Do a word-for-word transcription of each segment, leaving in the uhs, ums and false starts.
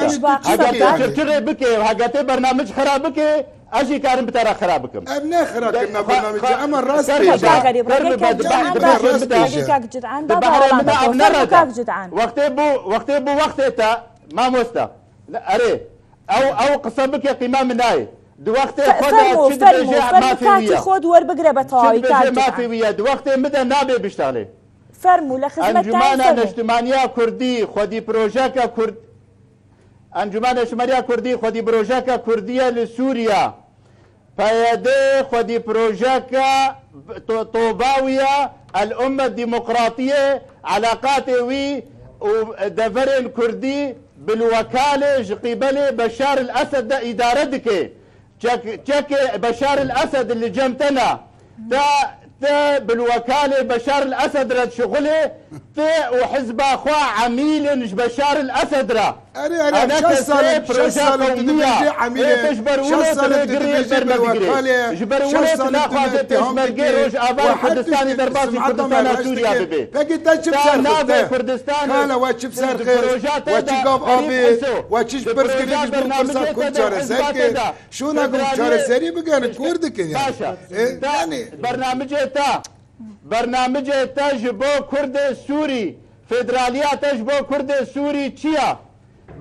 Ji ba qisa Hege tê çirçirê bike, hege tê bernamij xira bike, ez jî karim bi te re xira bikim. Ev ne xira kirina bernamijê, ema rast bêje. Kak Xerîb, rengê kak Cîran, rengê kak Cîran, ba bala me kak Cîran. Wextê bû, wextê bû wextê te, mamoste. Erê, ew, ew qise bike qîma min nayê. Di wextê xwe de çi dibêje mafê wî ye. Xwe di wer bigire be tewayî kak Cîran. Çi dibêje mafê wî ye. Di wextê min de nabe biştalê. Fermû, li xizmet te. Encumena Neştimaniya Kurdî, xwedî projeke Kurd, Encûmena Şimariya Kurdî xwedî projeke Kurdî ye li Sûriye. P Y D xwedî projeke to-, tobawiye El Ummet Demokratiye, eleqatê wî û deverên Kurdî bilwekalê ji qîbelê Beşar el Esed de îdare dike. Çek-, çekê Beşar el Esed li cem te ne. Te, te bilwekalê Beşar el Esed re dişixulê, te û hizba xwe emîlin ji Beşar el Esed re. Erê, erê, şeş sal in, şeş sal in tu dibêjî emîlê, şeş sal in tu dibêjî bilwekalê, şeş sal in tu me îttiham dikî. Ji ber wilo tu naxwaze pêşmergê Rojava li Kurdistanê derbasî Kurdistana Sûriya bibe. Pekî te çi bi ser xwe te? Kale we çi bi ser xwe? We çi gav avê? We çi ji pirs girî ji bo pirsa Kurd çareser kir? Şûna ku çareserî bike li kor dikin yani. Baş e. E, te, yanî bernamicê te, bernamicê te ji bo Kurdê Sûrî, federaliya te ji bo Kurdê Sûrî çi ye?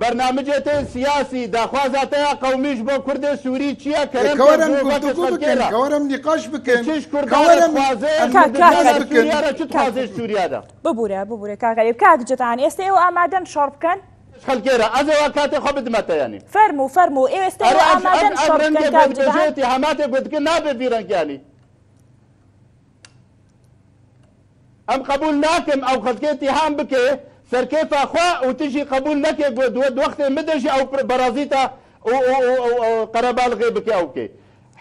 Bernamicê te siyasî, daxwaza te ya qewmî ji bo Kurdê Sûrî çi ye? E, kerem ke were em guftûgû bikin, ke were em nîqaş bikin, ke were em, em nîqaş bikin. Sûriye re çi dixwaze ji Sûriye de? Bibûre, bibûre, kak Xelîb. Kak Cidan, êstê ew amaden şer bikin? Xelkê re, ez ê wa katê xwe bidime te yanî. Fermû, fermû. Ê, êstê ew amaden şer bikin, kak Cidan. Erê, ev, ev, ev rengê bêdibêjê îtihamatê ku dikin nabe vî reng yanî. Em qebûl nakin, ew xelkê îtîham bike, serkêfa xwe û tu jî qebûl neke ku di we-, di wextê min de jî ew pir-, parazîta û, û, û, û, û qerebalixê bike ew kê.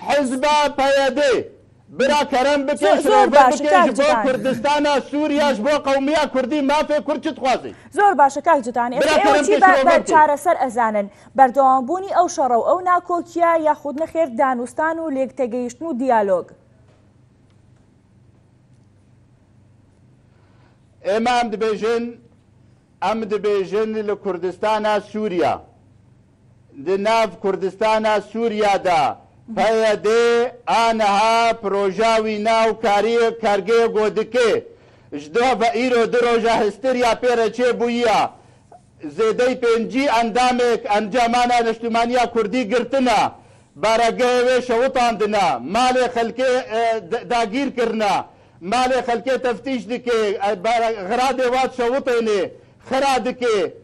Hizba P Y D, bira kerem bike, ji rêve bike ji bo Kurdistana Sûriya, ji bo qewmiya Kurdî, mafê Kurd çi dixwazî? Zor baş e, kak Cidan. Bira kerem bike, ji rêve bike. Çareser ezanin. Berdewambûnî ew şer û ew nakokiya, yaxud nexêr danûstan û lêktegihiştin û diyalog. Ême em dibêjin, em dibêjin li Kurdistana Sûriya, di nav Kurdistana Sûriya de P Y D a niha proja wî nav kariyê kargê ku dike, ji doh ve îro du roja histiriya pê re çêbûyiya, zêdeyî pêncî endamê encamana neştimaniya Kurdî girtine, baregehê wê şewitandine, malê xelkê, e, d-, dagîr kirine, malê xelkê teftîş dike, e, bare-, xiradê wan şewitêne, xira dike.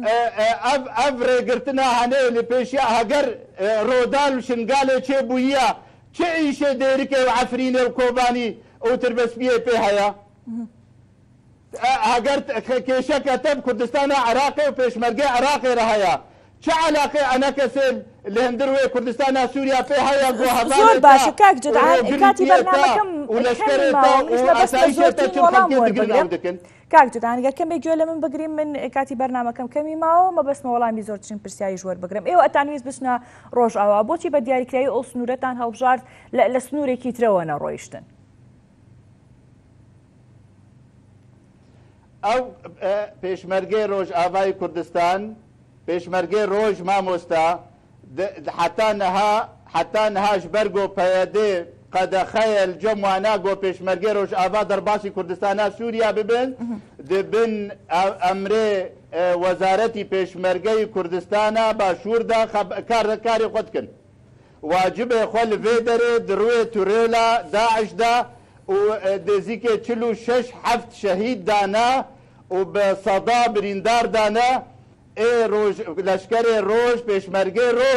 E, e, ev, ev rêgirtina hene li pêşiya heger, e, Rodal û Şingalê çêbûyiya, çi îşê Dêrikê û Efrînê û Kobanî û Tirbespiyê pê heye? E, heger te-, ke-, kêşeke te bi Kurdistana Iraqê û pêşmergê Iraqê re heye, çi eleqê enekesê li hundir wê Kurdistana Sûriya pê heye ku hevalê te û rogirîtiyê te û leşkerê te û asayîşê te çi xelkê digrin ew dikin? Kak Cidan, eger kemê guhê min bigirî, min katî bernamekê kemî mawe, mebestim welamî zortirîn pirsiyarî ji we re bigirim. Êwe etanî wîst biçine Rojava. Boçî be diyarîkirayî ew sinûretan hilbijart, li, li sinûrekî tire we neroyiştin? Ew, e, pêşmergê Rojavayê Kurdistan, pêşmergê Roj mamosta, di, di, heta niha, heta niha ji ber ku P Y D qedexeye li cem wana ku pêşmergê Rojava derbasî Kurdistana Sûriya bibin, di bin e-, emrê, e, Wezaretî Pêşmergeyî Kurdistana Başûr de xeb-, kar, karê xwe dikin. Wacibê xwe li vê derê di rûyê terora DAIŞ de û, e, nêzîkê çil û şeş heft şehîd dane û bi seda birîndar dane, ê roj, leşkerê roj, pêşmergê roj.